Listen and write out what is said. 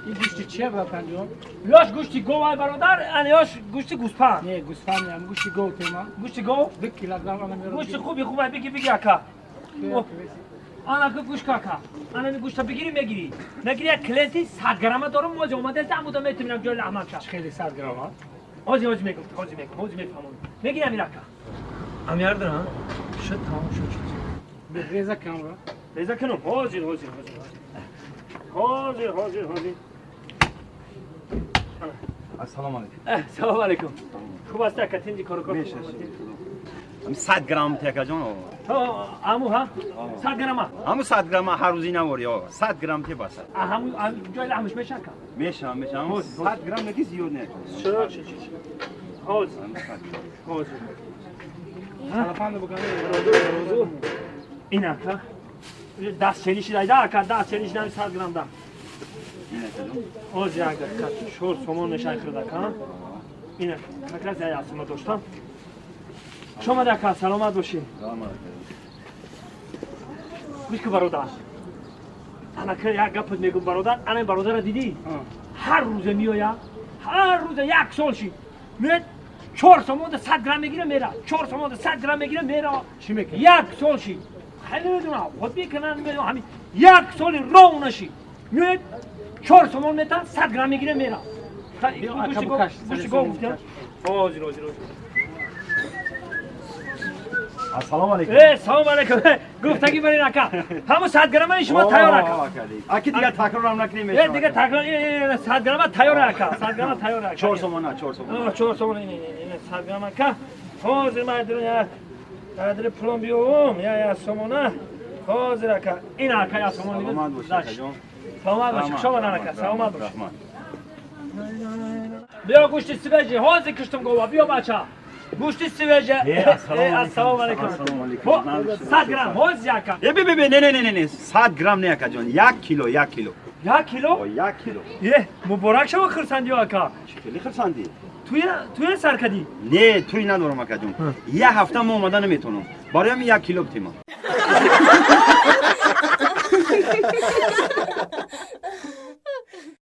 Ин гӯшти чия, братанҷон? Ёш гӯшти гов ай, бародар, ана ёш гӯшти гӯспанд. Не, гӯспанд не, гӯшти гов тема. Гӯшти гов? 2 килограмм ана мерам. Гӯшти хуби хуб ай, биги, биги, ака. Ана ки гӯш ака. Ана ми гӯшта бигири, мегири. Нагири, як клиенти 100 грамма дорам, мози омада аст, амуда метавонам ҷои лаҳмаша. Хеле 100 грамма? Ҳози, ҳози мегум, ҳози мегум, ҳози мефаҳмам. Мегири амир ака. Амир дора? Шуд, тамом шуд. Реза кам ра. Реза кунам. Ҳозир, ҳозир, ҳозир. Ҳозир, ҳозир, ҳозир. Ассалому алайкум. Салому алайкум. Хуб аст, ака, тинҷи кору кор. 100 грамм ти, акаҷон. Аму ҳа? 100 грамма. Ҳаму 100 грамма ҳар рӯзи навори, 100 грамм ти бас. Ҳаму ҷои лаҳмаш меша, ака? Меша, меша. 100 грамм неки зиёд не. Шуд, шуд, шуд. Ҳозир. Ҳозир. Салафанду букан. Ин ака. Даст чени шида, ака, даст чени шида 100 грамм да. Ҳозир як дақиқа, 4 сомон мешай хӯрд, ака. Ин как раз як асима доштам. Шумо ака, саломат бошед. Гӯш ки, бародар. Ана ки як гапат мегум, бародар, ана бародарро дидӣ? Ҳар рӯза меояд, ҳар рӯза як сол шид. Меояд 4 сомонда 100 грамм мегира, мера. 4 сомонда 100 грамм мегира, мера. Чӣ мекунад? Як сол шид. Хеле медонам, худ мекунанд, медонам, ҳамин як соли ров нашид. Меояд 4 сомон метан, 100 грамм мегира, мера. Гӯшти гов гуфтам. Ҳозир, ҳозир, ҳозир. Ассалому алайкум. Салому алайкум. Гуфтагӣ барин, ака. Ҳамун 100 граммаи шумо тайёр, ака. Аки дигар такрорам накунем. Дигар такрор 100 грамма тайёр, ака. 100 грамма тайёр, ака. 4 сомона, 4 сомона. 4 сомона, 100 грамм, ака. Ҳозир ман дурун я пулом биёвум, я сомона. Ҳозир, ака. Ин ака я сомона. Саломат бошед, акаҷон. Саломат бошед. Хуш омадед, ака. Саломат бошед. Биё гӯшти свежий, ҳозир киштум гова, биё бача. Гӯшти свежий. Ассалому алайкум. 100 грамм, ҳозир, ака. Бе, бе, бе, не, не, не, не, 100 грамм не, акаҷон, 1 кило, 1 кило. 1 кило? 1 кило. Муборак шава хурсандиё, ака. Чӣ хеле хурсандӣ? Туя сар кардӣ? Не, туй надорам, акаҷон. Як ҳафта мо омада наметавонам. Барои ҳамин 1 кило битемам.